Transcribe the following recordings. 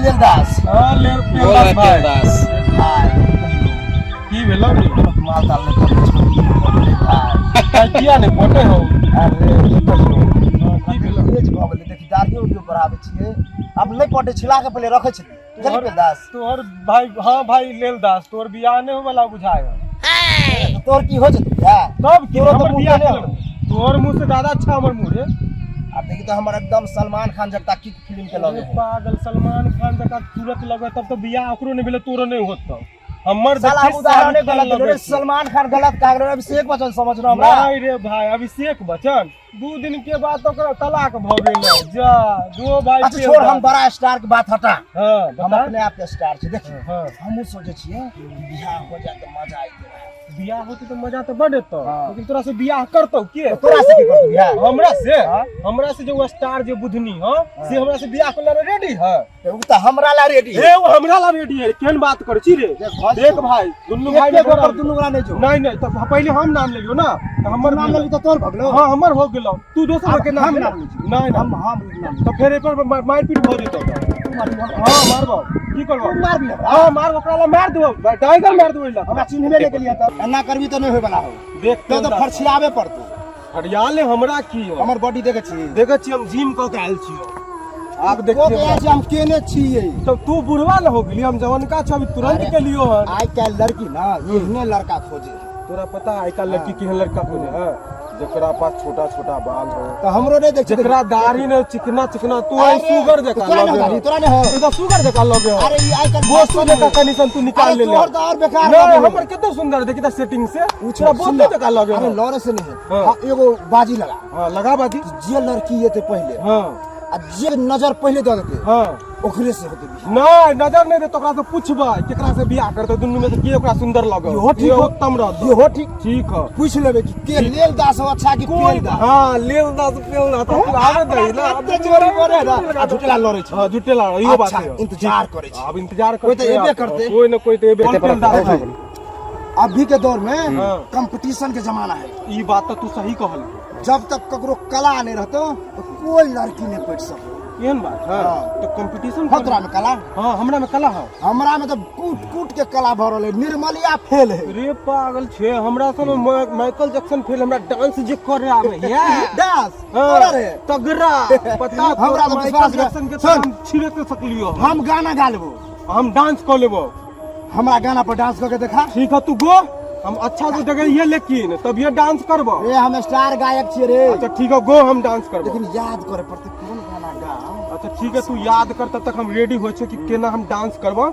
लेल दास। हाँ ले बोल दास भाई। भाई दास। भाई की भेलौ रे? माल ताल नहि पटै छौ, की पटै भाई? भाई, किया नहि पटै हौ? अरे की कहियौ। हाँ, की भेलौ? एज भऽ गेलै, देखी दाढ़ियो उढ़ियो बढ़ाबै छियै आब, नहि पटै, छिला के पहिले रखै छलियै, बुझलियै बेल दास? तोहर भाई, हाँ भाई लेल दास, तोहर बियाह नहि होय वाला बुझाय हौ। तोहर की हो जेतौ बियाह? तब की तोरो तऽ हमर मुँह बियाह केने केलौ? तोहर मुँह से ज्यादा अच्छा हमर मुँह रे। आ देखी तऽ हमर एकदम सलमान खान जगता किक फिल्म के लगे अरे पागल, सलमान खान जकाँ सूरत लगे तब तऽ बियाह ओकरो नहि भेलै, तोरो नहि होतौ। हमर साला देखी उदाहरण शाहरुख खान गलत देलो रे। लगै छै। सलमान खान गलत कहा गेलो रे, अभिषेक बच्चन समझ हमरा। नहीं रे भाई, अभिषेक बच्चन 2 दिन के बाद तो ओकरा तलाक भ गेलै। जा जो भाई। अच्छा छोड़, हम बड़ा स्टार के बात हटा। हाँ। हम बता। अपने आप के स्टार छी, देखी। हाँ। हमहूँ सोचे छियै बियाह हो जाए तऽ मजा आइत। बियाह होते तो मजा तो बड एतौ। हाँ। लेकिन तोरा से बियाह करतौ के? तोरा से की करतौ बियाह? हमरा से? हाँ। हमरा से जो स्टार जे बुधनी ह, से हमरा से बियाह करे ला रेडी है? उ तऽ हमरा ला रेडी। हे, वो हमरा ला रेडी है? केहन बात करै छी रे? देख भाई, दुनू भाई एके गो पर दुनू गोरा नहि जो। नहीं नहीं, तो पहले हम नाम लेलियो ना, तो हमर नाम लेबी तऽ तोर भगलो। हाँ, हमर हो गेलो, तू दोसर के नाम हम ले। नाम लै छी। नहीं नहीं। हम नाम तो फेर एहि पर मारपीट भऽ जेतौ। तू मारबी हमरा? हाँ, मारबो, की करबो? तू मारबी हमरा? हाँ, मार, ओकरा ला मार देबो, टाइगर मार देबो ला। हमरा चिन्हबे नहि केलियै तऽ एना करबी तऽ नहि होय वाला हो। देख। तो तऽ फरछियाबे पड़तौ। फरियाले हमरा की हो? हमर बॉडी देखै छी? देखै छी, हम जिम कऽ के आयल छियो आब। ओ देखिए। के छी, हम केने छियै। तब तू बुढ़वा ल हो गेली, हम जवनका छौ, अभी तुरंत अरे। के लियो हन। आइ काल्हि लड़की ना एहने लड़का खोजे है। तोरा पता है आइ काल्हि लड़की केहन लड़का खोजे है? जकरा पास छोटा छोटा बाल हो। तऽ हमरो नहि देख। जकरा दाढ़ी ने चिकना चिकना, तू आई सुगर जका तोरा लगे नहि दाढ़ी हो। तोरा नहि हो। तू तो सुगर जका लगे हो। अरे ई आइ काल्हि वो सुगर जका कनी सन तू निकाल अरे ले ले। तोहर तऽ और बेकार नहीं लगे हो। हमर कते सुंदर, देखी त सेटिंग से। उ तोरा सुन बहुते जका लगे अरे हो। लड़े से नहीं है। हाँ। हाँ, एगो बाजी लगा। हाँ, लगा बाजी। जे लड़की एते पहिले आ जे नजर पहिले दऽ देतै, ओकरे से होतै बियाह। नहीं, नजर नहीं दे तो ओकरा से पूछबै केकरा से बियाह करतै, दुनू में से के ओकरा सुंदर लगे। इहो ठीक ये हो। उत्तम रहतौ। इहो ठीक। ठीक है। पूछ लेबै कि के लेल दास हो अच्छा कि कोई पेल दास। हाँ, लेल दास पेल दास तू आवे दही ना। एते जोरी बोले ना आ झुटेला लड़ै छै। हाँ, झुटेला इहो बात अच्छा, है। इंतजार करै छी। अब इंतजार कोई तऽ करते। एबे करतै। कोई ना कोई तो एबे पेल दास है। अभी के दौर में हाँ। कंपटीशन के जमाना है। ई बात तो तू सही कहल। जब तक ककरो कला नहीं रहतो तो कोई लड़की नहीं पट सको। एहन बात है? हाँ। तो कंपटीशन हो तोरा में कला? हाँ, हमरा में कला है। हमरा में तो कूट कूट के कला भरल है, निर्मलिया फेल है। रे पागल छे, हमरा सन माइकल जैक्सन फेल, हमरा डांस जे करे आवे या डांस हाँ, तोरा रे तगड़ा पता हमरा तो माइकल विश्वास कर। जैक्सन के सुन। हम छिड़क सकलियो। हम गाना गा लेबो। हम डांस कर लेबो। हमरा गाना पर डांस करके देखा। ठीक है, तू गो, हम अच्छा से जगह लेकिन तब ये डांस करबो। रे हम स्टार गायक छियै रे। अच्छा ठीक है, गो, हम डांस करबो। लेकिन याद करे पड़तै कोन गाना गा। अच्छा ठीक है, तू याद कर, तब तक हम रेडी हो छे कि केना हम डांस करबो।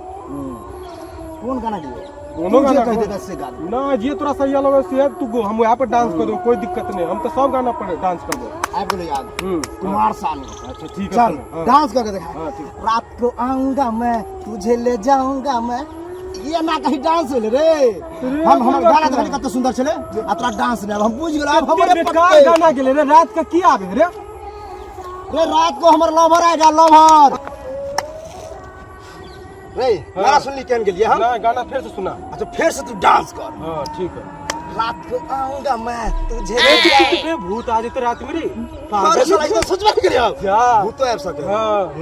कोन गाना गेबो? कोनो तू जे गाना कहि गो। देता से गा देबो। ना, जे तोरा सही लगे से तू गो, हम वहाँ पर डांस कर देबो, कोई दिक्कत नहीं, हम तो सब गाना पर डांस करबो। आबि गेलो याद। कुमार सानू। अच्छा ठीक है। चल। हाँ। डांस करके देखा। हाँ, ठीक। रात को आऊंगा मैं तुझे ले जाऊंगा मैं, ये ना कहीं डांस होले रे। रे हम हमर बाप गाना रे। देखली कते सुंदर छले आ तोरा डांस नहीं आबे। हम बुझ गेलो आब कते हमरे बेकार पत्ते। गाना गेले रे, रात के की आबे रे? रे रात को हमर लवर आएगा लवर रे। गाना सुनली केहन गेलिए हम? ना, गाना फिर से सुना। अच्छा, फिर से तू डांस कर। हाँ ठीक है। रात को आऊंगा मैं तुझे रे, ले तू जाऊंगा। रे भूत आ जेते रात में रे। अरे साला, ई तो सोचबे नहीं करियो। जा। भूत तो आबि सके। हाँ,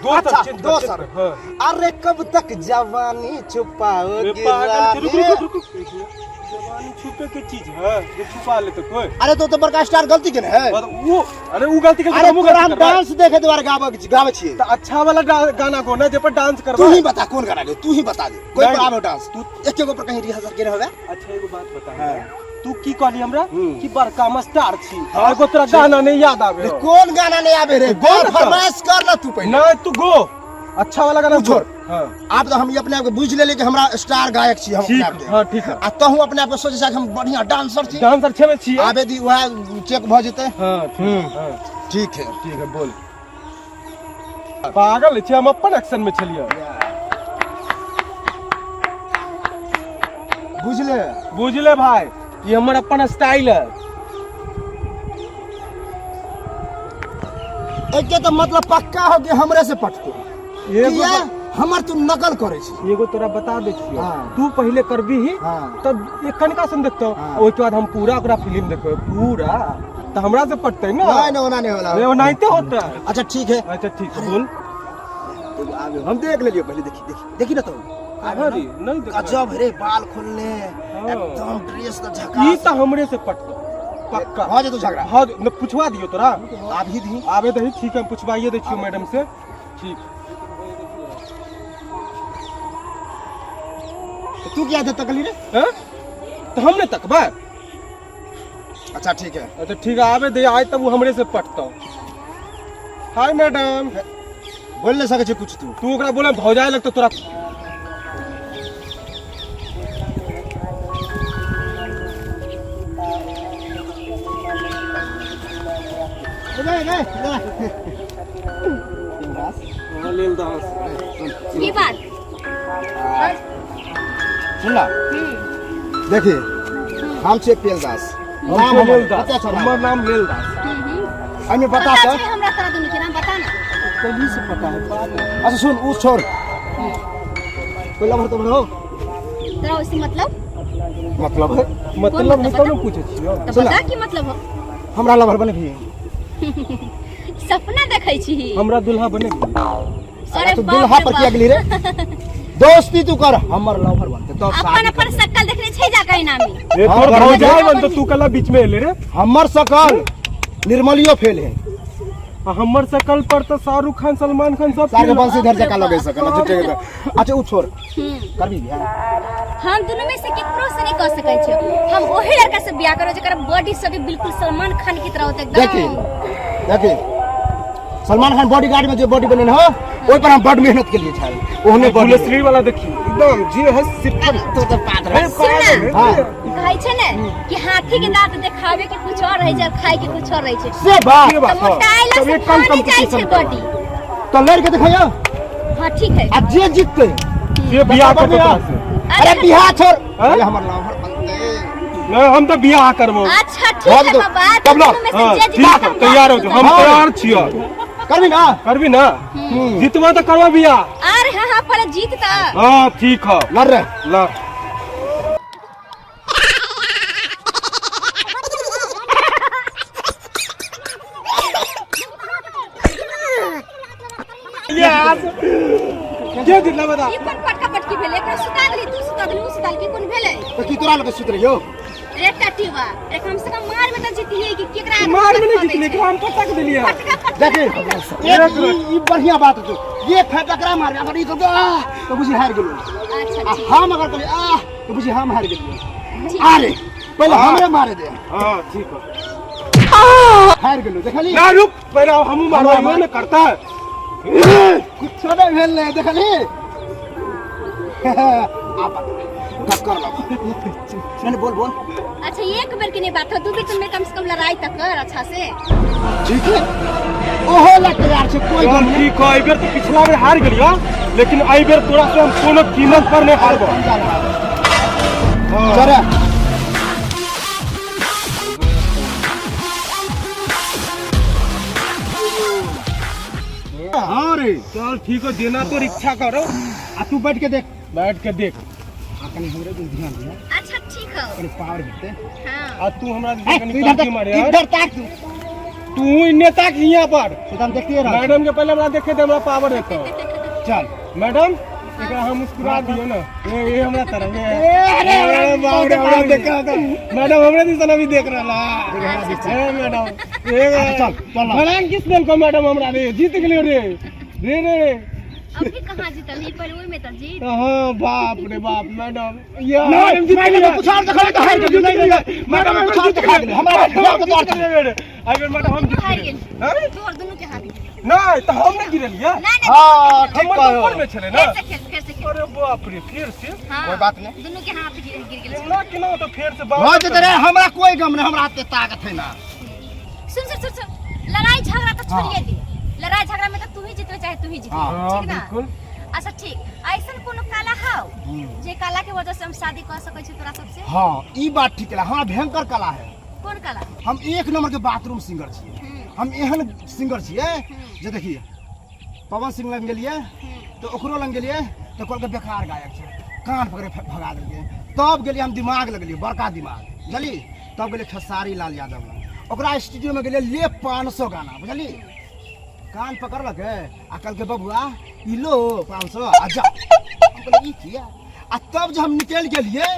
दोसर अच्छा, चेंज कर, दोसर। चेंज कर, हाँ। अरे कब तक जवानी रे छुपाओगी पागल, रुक रानी। रुक रुक रुक, एक मिनट। जवानी छुपे के चीज है जो छुपा लेते कोई? अरे तो बड़का स्टार गलती केने है। और वो अरे वो गलती के अरे हमहूँ तोरा गलती हम करबै। डांस देखे दुआरे गाबै गाबै छियै। तऽ अच्छा वाला गाना गो ना जे पर डांस करबै। तू ही बता कोन गाना गे, तू ही बता दे कोई नहीं। पर आबे डांस, तू एके गो पर कहीं रिहर्सल केने होबे। अच्छा एगो बात बता, हाँ। तू की कहली हमरा कि बड़का मास्टर छी, हाँ। एगो तोरा गाना नहीं याद आवे रे हो। कोन गाना नहीं आबे रे? गो ना तो। फरमाइश कर ना तू पहले। नहीं, तू गो अच्छा वाला गाना तू छोड़। हाँ। आब तो हम ई अपने आप के बुझ लेली कि हमरा स्टार गायक छी हम अपने ठीक आप के। हाँ ठीक है। आ तहु अपने आप के सोचे छा कि हम बढ़िया डांसर छी। डांसर छेबे छी। आबे दी, वएह चेक भऽ जेतै। हाँ ठीक, हाँ। ठीक है। ठीक है, बोल। पागल छी, हम अपन एक्शन में छलियै। बुझले? बुझले भाई, ई हमर अपन स्टाइल है। एके तो मतलब पक्का हो कि हमरे से पटतो। एगो किया हमर तू नकल करे छी? एगो तोरा बता दे छियो। हाँ। तू पहिले करबी ही हाँ। तब एक कनिका सन देखतो। हाँ। ओहिके बाद हम पूरा ओकरा फिल्म देखबै पूरा, तऽ हमरा से पटतै ना? नहीं नहीं, ओना नहीं होला। रे ओनाहिते होता। अच्छा ठीक है। अच्छा ठीक है, बोल। एगो आबे हम देख लेलियो पहले देखी देखी देखी ना तो कहाँ रे नहीं देख गजब रे बाल खोलने हाँ। एकदम ड्रेस तो ई झकास त हमरे से पटतो पक्का हो जेतो झगड़ा हाँ न पूछवा दियो तोरा आब ही दी आबे दही ठीक है हम पूछवाइए दै छियो मैडम से ठीक तो तू क्या दे तकली रे हैं तो हम नहीं तकबा अच्छा ठीक है अच्छा ठीक है आबे दे आए तब वो हमरे से पटतो हाय मैडम बोल नहीं सके छे कुछ तू तू ओकरा बोले भौजाए लगतो तोरा रे रे रे लेल दास की बात सुन ना देखिए हम छे पेलदास नाम हमर लेल दास पता छौ हमर नाम लेल दास एहिमे बता पता तऽ छै हमरा तोरा दुनू के नाम बता ना कहीं से पता है बाद में। अच्छा सुन उ छोड़ कोई लवर तो हो तोरा ओइसे मतलब मतलब है मतलब हम मतलब तब ने पूछे छियो तो सुन ना। बता की मतलब हो हमरा लवर बने भी सपना देखै छी हमरा दुल्हा बने अरे तू बाप दुल्हा रे पर बाप। किया गेली रे दोस्ती तू कर हमर लवर बनते तब अपन शादी अपन करबै। शक्ल देखने छै जा कहीं नामी ए हाँ, तोर घर में भौजाई बन तो तू कला बीच में एले रे हमर सकल निर्मलियो फेल है आ हमर शकल पर तो शाहरुख खान सलमान खान सब सारे फेल। बंसीधर जका लगे सकल झूठे के तो। अच्छा उ छोड़ हम्म। करबी बियाह हम दुनू में से केकरो से नहीं कह सकै छियै हम ओही लड़का से बियाह करब जेकर बॉडी सब बिल्कुल सलमान खान की तरह होते देखी एकदम देखी सलमान खान बॉडीगार्ड में जो बॉडी बने हो ओहि पर हम बड मेहनत के लिए छल ओहने बॉडी दुलश्री वाला देखी एकदम जे है सिर्फ तो तो पात रहे सुन ना हाँ। कहै छै ने कि हाथी के दांत देखावे के कुछ और रहै छै और खाए के कुछ और रहै छै से बात से बात तऽ मोटाइला तब से एक कम खा नहि जाइ छै कंपटीशन बॉडी तो लड़ के दिखाइयो हाँ ठीक है आ जे जीतते जे बियाह करबो तोरा से अरे बियाह छोड़ हाँ? अरे हमर लवर बनते नहीं हम तो बियाह करबो अच्छा हम ठीक है तो- बाबा तब ला, दुनू में से हाँ, जे ठीक जीतत है हम तैयार हो जाओ हम हाँ। तैयार छियो करबी ना करबी ना जीतबा तो करबा बियाह अरे हाँ हाँ पहले जीत त हाँ ठीक है लड़ रे ला यस के जीतला बता ई कोन पटका पटकी भेलै एकरा सुता देली तू सुता देली ऊ सुता देली कोन भेलै तो की तोरा लगे सुत रहियो रे टटीवा रे कम से कम मार में त जीतिए कि केकरा मार में नहीं जीतली एकरा हम पटक देलिए पटका पटकी देखी एक ई बढ़िया बात तू ये फटकरा मार अगर ई तो आ तो बुझी हार गेलो अच्छा आ ठीक हम अगर कहली आ तो बुझी हम हार गेलियो अरे पहले हमरे मारे दे हां ठीक है हार गेलो देखली ना रुक पहले हमू मारवा मार। ना करता है कुछ नहीं भेल नहीं देखली आ बता कर लो नहीं बोल बोल अच्छा एक बेर के नहीं बात हो दू बेर तुमने कम से कम लड़ाई तक कर अच्छा से ठीक है ओहो ला तैयार छै कोई चल गम नहीं ठीक है एहि बेर तो पिछला बेर हार गेलियो लेकिन एहि बेर तोरा से हम कोनो कीमत पर नहीं हारबो चल हाँ रे चल ठीक है देना तो इच्छा करो आ तू बैठ के देख बैठ के देख आ कनी हमरे दिस ध्यान दिया अच्छा ठीक हो कनी पावर भेटते हाँ आ तू हमरा ए, कनी तू इधर कमती ताक मारे यार इधर ताक तू तू इन्ने ताक हियां पर तो हम देखते रह मैडम के पहले हमरा देखे दे हमरा पावर देतो चल मैडम एकरा हम मुस्कुरा दियो ना ए ए हमरा तरफ ए ए, अरे, अरे बाप रे हमरा देखा था मैडम हमरे दिसन अभी देख रहला ए मैडम ए चल, चल। भलान किस देल को मैडम हमरा रे जीत गेलियो रे रे रे रे अभी कहाँ जीतल ही पहले ओहि में तो जीत हाँ बाप रे बाप मैडम ये नहीं, हम जीत मैडम, गेलियै। कुछ और देखल तऽ हारि गेलियै। जीत गेलियै। मैडम कुछ और जीत देखा गेलियै। हमरा मैडम, हमरा जीत तऽ गेलियै। एहि बेर मैडम हम जीत हारि गेलियै। गेल हैं? तोहर दुनू के हाथ गेल नहीं तऽ हम नहीं गिरलियै नहीं नहीं हाँ ठीक हमर तऽ कहो ऊपर में छलै ना फिर से खेल फिर से खेल अरे बाप रे फिर से हाँ कोई बात नहीं। दुनू के हाथ गिर गिर गेल केना केना तऽ फेर से बाप भऽ जेतै रे हमरा कोई गम नहीं हमरा एते ताकत है ना सुन सुन सुन सुन लड़ाई झगड़ा तो छोड़िए दे लड़ाई झगड़ा में तो तू ही जीतबे चाहे तू ही जीतबे हाँ, ठीक ना बिल्कुल। अच्छा ठीक ऐसन कोनो काला हाउ जे काला के वजह से हम शादी कर सकै छी तोरा सबसे हाँ ई बात ठीक है हाँ भयंकर कला है कोन काला हम एक नंबर के बाथरूम सिंगर छियै हम एहन सिंगर छियै जे देखिए पवन सिंह लग गेलियै तऽ ओकरो लग गेलियै तऽ कहलकै बेकार गायक छै कान पकड़े भगा देलकै तब गेलियै हम दिमाग लगलियै बड़का दिमाग बुझलियै तब गेलियै खेसारी लाल यादव लग ओकरा स्टूडियोमे गेलियै ले 500 गाना बुझलियै कान पकड़लकै आ कहलकै बबुआ ई लो 500 आ जा। हम कहलियै ई किया? आ तब जे हम निकलि गेलियै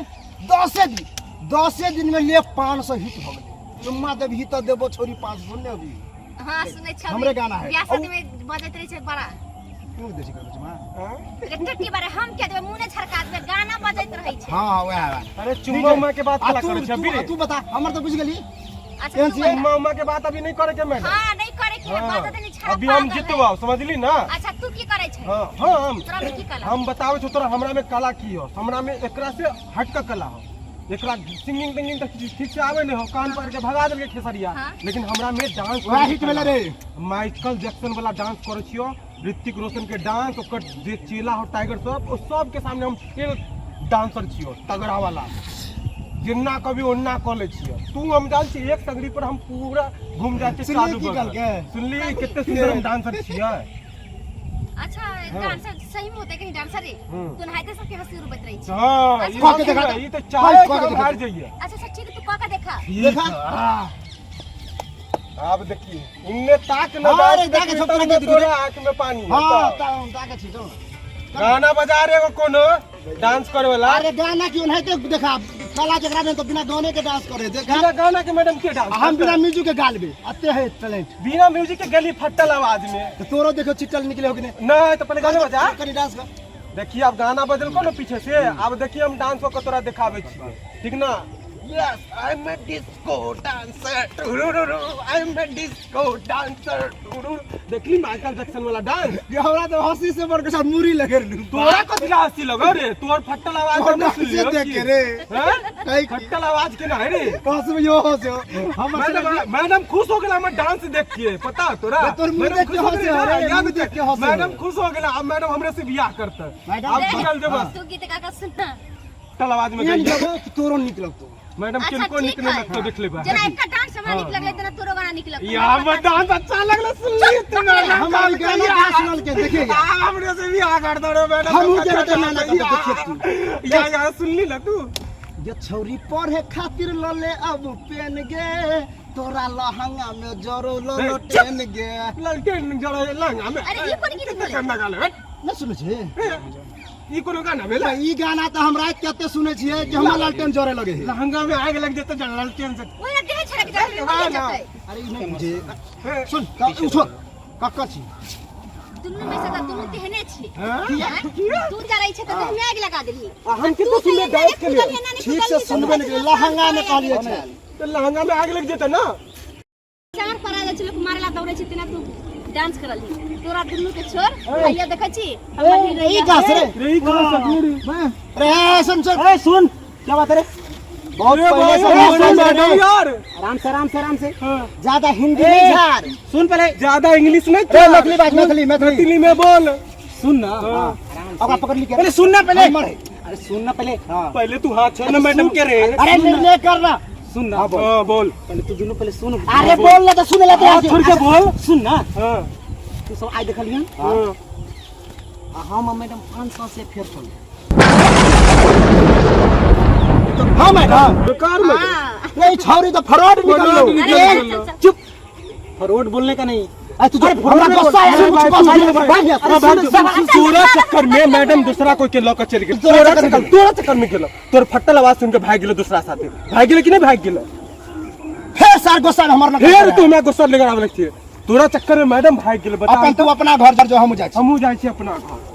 10 दिन में ले 500 हिट भऽ गेलै। चुम्मा देबही तऽ देबो छोरी 500 ने अभी। हाँ, सुनै छी। हमरे गाना है। बियाह शादी में बजैत रहै छै बड़ा। तू दै छी ककरो चुम्मा? रे टट्टी बारे हम क्या देबै, मुँह नै छड़का देबै, गाना बजैत रहै छै। हाँ हाँ वएह वएह। अरे चुम्मा उम्मा के बात आ कला तू करै छै अभी तू रे? तू बता, हमर तऽ बुझि गेली। अच्छा, केहन तू छियै? बता। चुम्मा उम्मा के बात अभी नहीं करे के मैडम। हाँ, नहीं करे के है, हाँ, बजैत नहीं छड़ा, अभी हम पागल है। जितवाओ, समझली ना? अच्छा, तू की करै छै? हाँ हाँ हम तोरा में की कला? हम बताबै छौ तोरा हमरा में कला की हो। हमरा में एकरा से हट के कला हो। एकरा सिंगिंग तिंगिंग तक ठीक से आवे नहीं हो, कान पकड़ के भगा देलकै खेसरिया। हाँ। लेकिन हमरा में डांस वएह हिट भेलै रे। माइकल जैक्सन वाला डांस करै छियो, ऋतिक रोशन के डांस, ओकर जे चेला हो टाइगर सब, ओ सब के सामने हम फेल डांसर छियो, तगड़ा वाला। जिन्ना कभी ओन्ना कऽ लै छियो। तू हम जान छी एक संगरी पर हम पूरा घूम जाइ छियै सुनली चारू की बगल। कहलकै? सुनली कते सुंदर हम डांसर छियै। अच्छा, डांसर सही में होते कहीं डांसर रे? तू नहाइते सबके हंसी उड़बैत रहै छै। हाँ, ई कऽ के देखा। ई तऽ चाहे कऽ के कि हम देखा। हारि जइयै। अच्छा अच्छा ठीक, तू कऽ के देखा। देखा। आब देखिए इन्ने ताक न हाँ, रे, डांस ताके देखबी सब तब तोरा ने के तोरा आँख में पानी हाँ हेतौ। ताके छी चल। गाना बजा रे एगो कोनो डांस करे वाला। अरे गाना क्यों नहीं तो देखा, कला जकरा में तो बिना गाने के डांस करे देखा। बिना गाना के मैडम के डांस हम बिना करतै? म्यूजिक के गालबे अते है टैलेंट। बिना म्यूजिक के गली फटल आवाज में। तो तोरो देखो चिट्टल निकले हो कि नहीं? नहीं तो पहले गाना बजा। कनी डांस कर। देखिए अब गाना बजल को ना पीछे से, अब देखिए हम डांस को तोरा दिखावे छी, ठीक ना? Yes, I am a disco dancer. I am a disco dancer. देखली माइकल जैक्सन वाला डांस? ये हमरा तो हंसी से बड़ के साथ मुरी लगे रे। तोरा कथी ला हंसी लगो रे? तोर फटल आवाज तोर हम नहीं सुनलियो हंसी देख की। के रे। हैं? कहीं की। फटल आवाज के ना है रे। हंस में यो हंस यो। हम मैडम, मैडम खुश हो गेला हमर डांस देख के, पता है तोरा? रे, तोर मुंह मैडम देख के खुश हो हंसे गेलै हो रे, ना, याद मुंह देख के हंसे हो। मैडम खुश हो गेला, अब मैडम हमरे से बियाह करतै। मैडम, अब निकल जेबस। तू गीत गा के सुना। फटल आवाज में एहन गाइए। जगह कि तोरो नीक लगतो। मैडम अच्छा, किनको ठीक नीक नहीं है। लगतो देख लेबा। जेना एकटा डांस हमरा नीक लगलै तेना तोरो गाना नीक लगतौ। या हमर डांस अच्छा लगलै सुनली तू मैडम। हमर गाना कहाँ सुनल के देखिए। आ, हमरे से भी आ कर दो रे मैडम। हमहूँ जेबै तऽ नाना कहतै, देखिए तू। या या सुनली ना तू? ये छौरी पढ़े खातिर लले अब पेन गे, तोरा लहंगा में जरो ललो चुप। टेन गे। ललटेन जरो लहंगा में। अरे, ई कोन गीत कते भेलै? गंदा गाना है। नहि सुनै छी? ई कोनो गाना भेलै? ई गाना तऽ हम राति के एते सुनै छियै कि हमरा लालटेन जरे लगे है। लहंगा में आग लग जेतै जरा लालटेन से। ओहिना देह छड़क जेतै, हाँ, ना। अरे ई नहि बुझे। हे, सुन, तऽ उठो। कक्कर छी? दुनू में से तऽ दुनू तेहने छी। हाँ? हैं? तू जरै छै तऽ देह में आगि लगा देलही। आ हम कितना सुनले डांस के लिए? ठीक से सुनबे नहि केलियै, लहंगा में कहलियै छै। तऽ लहंगा में आग लग जेतै ना? चार पर आ जाइ छै लोक मारे ला दौड़ै छै तेना तू डांस करल ही। तोरा दुनू के छोड़ भैया देखै छी हमर ई हीरोइन। कहाँ से रे? रे ई कहाँ से रे? अरे सुन सुन। अरे सुन, क्या बात है रे? बहुत अरे पहले भाई, से अरे सुन मैडम रे। यार। आराम से, आराम से, आराम से। हाँ। ज्यादा हिंदी नहीं झाड़। सुन पहले। ज्यादा इंग्लिश नहीं। रे मैथिली बाज, मैथिली, मैथिली। मैथिली में बोल। सुन ना। हाँ। ओकरा पकड़ ली के। पहले सुन ना पहले। हमर है। अरे सुन ना पहले। हाँ। पहले तू हाथ छोड़ ना मैडम के रे। अरे निर्णय करना। सुन ना। हाँ, बोल। हाँ बोल। पहले तू दुनू पहले सुन। अरे बोल ना तो सुन ले हाथ छोड़ के बोल। सुन ना। हाँ। तू सब आइ देखलियन? हाँ। आ हम मैडम 500 से फेर सुन। हाँ मैडम। बेकार में। नहीं छौरी तो फ्रॉड निकल लो। निकल ए, लो। चुप। फ्रॉड बोलने का नहीं। अरे तू हमरा गुस्सा आया, अरे कुछ भाई, बस सुन, भाग गया। अरे भाई, सुन, तोरा चक्कर में मैडम दूसरा कोई के लऽ के चलि गेल। तोरा तोरा चक्कर चक्कर, में। तोरा चक्कर में गेलो। तोर फटल आवाज सुन के भागि गेलो दूसरा साथे। भागि गेलो कि नहीं भागि गेलो? फेर सार गुस्सा में हमर लग फेर तू हमरा गुस्सा लेकर आबे लगছিयै। तोरा चक्कर में मैडम भागि गेलो, बता। अपन तू अपना घर जो हम जाइ छी। हमहूँ जाइ छी अपना घर।